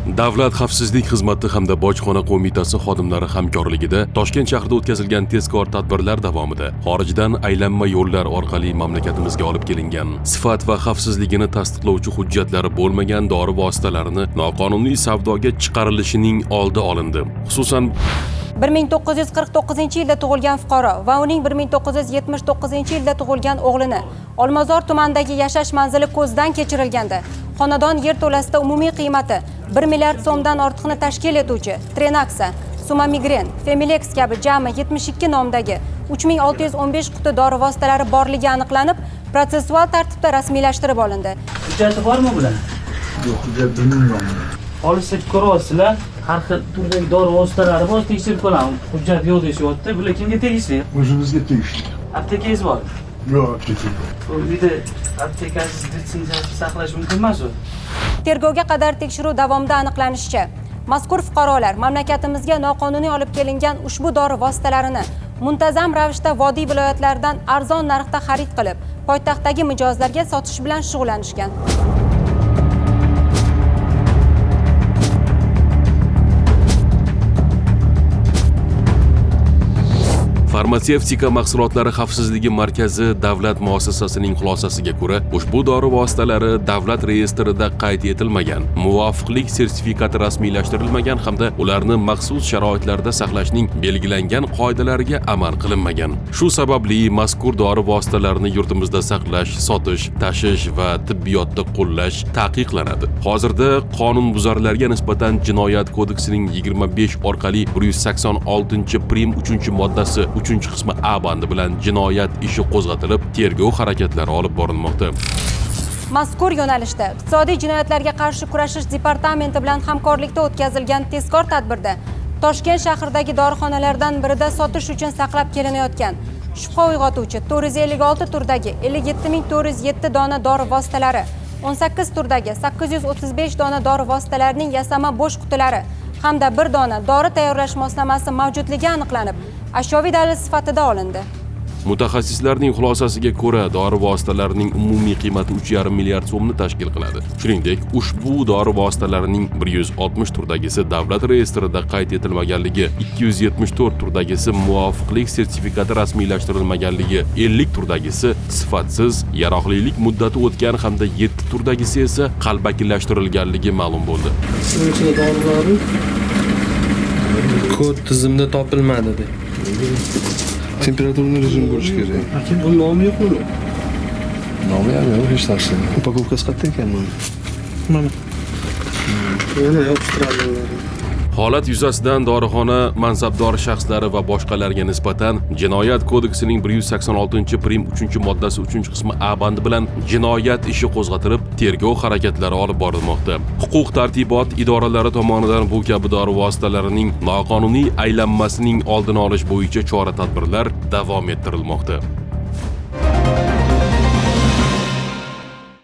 Davlat xavfsizlik xizmati hamda Bojxona qo'mitasi xodimlari hamkorligida Toshkent shahrida o'tkazilgan tezkor tadbirlar davomida xorijdan aylanma yo'llar orqali mamlakatimizga olib kelingan sifat va xavfsizligini tasdiqlovchi hujjatlari bo'lmagan dori vositalarini noqonuniy savdoga chiqarilishining oldi olindi. Xususan, 1949-yilda tug'ilgan fuqaro va uning 1979-yilda tug'ilgan o'g'lini Olmazor tumanidagi yashash manzili ko'zdan kechirilganda xonadon yerto'lasida umumiy qiymati 1 milliard so'mdan ortiqni tashkil etuvchi Trenaxa, Sumamigren, Femilex kabi jami 72 nomdagi 3615 quti dori vositalari borligi aniqlanib, protsessual tartibda rasmiylashtirib olindi. Hujjati bormi bular? Yo'q, hujjat bilmayman. Olishsa ko'ryapsizlar, har xil turdagi dori vositalari bor, tekshirib ko'ramiz. Hujjat yo'q deyishyapti. Bular kimga tegishli? O'zimizga tegishli. Aptekangiz bor. Yo'q, apteka yo'q. Bu uyda aptekasiz litsenziyasiz saqlash mumkin emas u. Tergovga qadar tekshiruv davomida aniqlanishicha, mazkur fuqarolar mamlakatimizga noqonuniy olib kelingan ushbu dori vositalarini muntazam ravishda vodiy viloyatlaridan arzon narxda xarid qilib, poytaxtdagi mijozlarga sotish bilan shug'ullanishgan. Farmatsevtika mahsulotlari xavfsizligi markazi davlat muassasasining xulosasiga ko'ra, ushbu dori vositalari davlat reyestrida qayd etilmagan, muvofiqlik sertifikati rasmiylashtirilmagan hamda ularni maxsus sharoitlarda saqlashning belgilangan qoidalariga amal qilinmagan. Shu sababli mazkur dori vositalarini yurtimizda saqlash, sotish, tashish va tibbiyotda qo'llash taqiqlanadi. Hozirda qonunbuzarlarga nisbatan Jinoyat kodeksining 25 orqali 186 prim 3-moddasi 3-qismi A bandi bilan jinoyat ishi qo'zg'atilib, tergov harakatlari olib borilmoqda. Mazkur yo'nalishda Iqtisodiy jinoyatlarga qarshi kurashish departamenti bilan hamkorlikda o'tkazilgan tezkor tadbirda Toshkent shahridagi dorixonalardan birida sotish uchun saqlab kelinayotgan shubha uyg'otuvchi 456 turdagi 57407 dona dori vositalari, 18 turdagi 835 dona dori vositalarining yasama bo'sh qutilari hamda bir dona dori tayyorlash moslamasi mavjudligi aniqlanib, ashyoviy dalil sifatida olindi. Mutaxassislarning xulosasiga ko'ra, dori vositalarining umumiy qiymati 3,5 milliard so'mni tashkil qiladi. Shuningdek, ushbu dori vositalarining 160 turdagisi davlat reyestrida qayd etilmaganligi, 274 turdagisi muvofiqlik sertifikati rasmiylashtirilmaganligi, 50 turdagisi sifatsiz, yaroqlilik muddati o'tgan hamda 7 turdagisi esa qalbakilashtirilganligi ma'lum bo'ldi. Shunun ichida dorilar Kod tizimda topilmadi deb. Temperaturni rejim bo'lishi kerak. Aka, bu nomi yo'q buni. Nomi ham yo'q, hech narsa. Упаковка si qayerda ekan buni? Mana. Yana yopishtiradi ularni. Holat yuzasidan dorixona mansabdor shaxslari va boshqalarga nisbatan Jinoyat kodeksining 186 prim 3-moddasi 3-qismi A bandi bilan jinoyat ishi qo'zg'atilib, tergov harakatlari olib borilmoqda. Huquq tartibot idoralari tomonidan bu kabi dori vositalarining noqonuniy aylanmasining oldini olish bo'yicha chora-tadbirlar davom ettirilmoqda.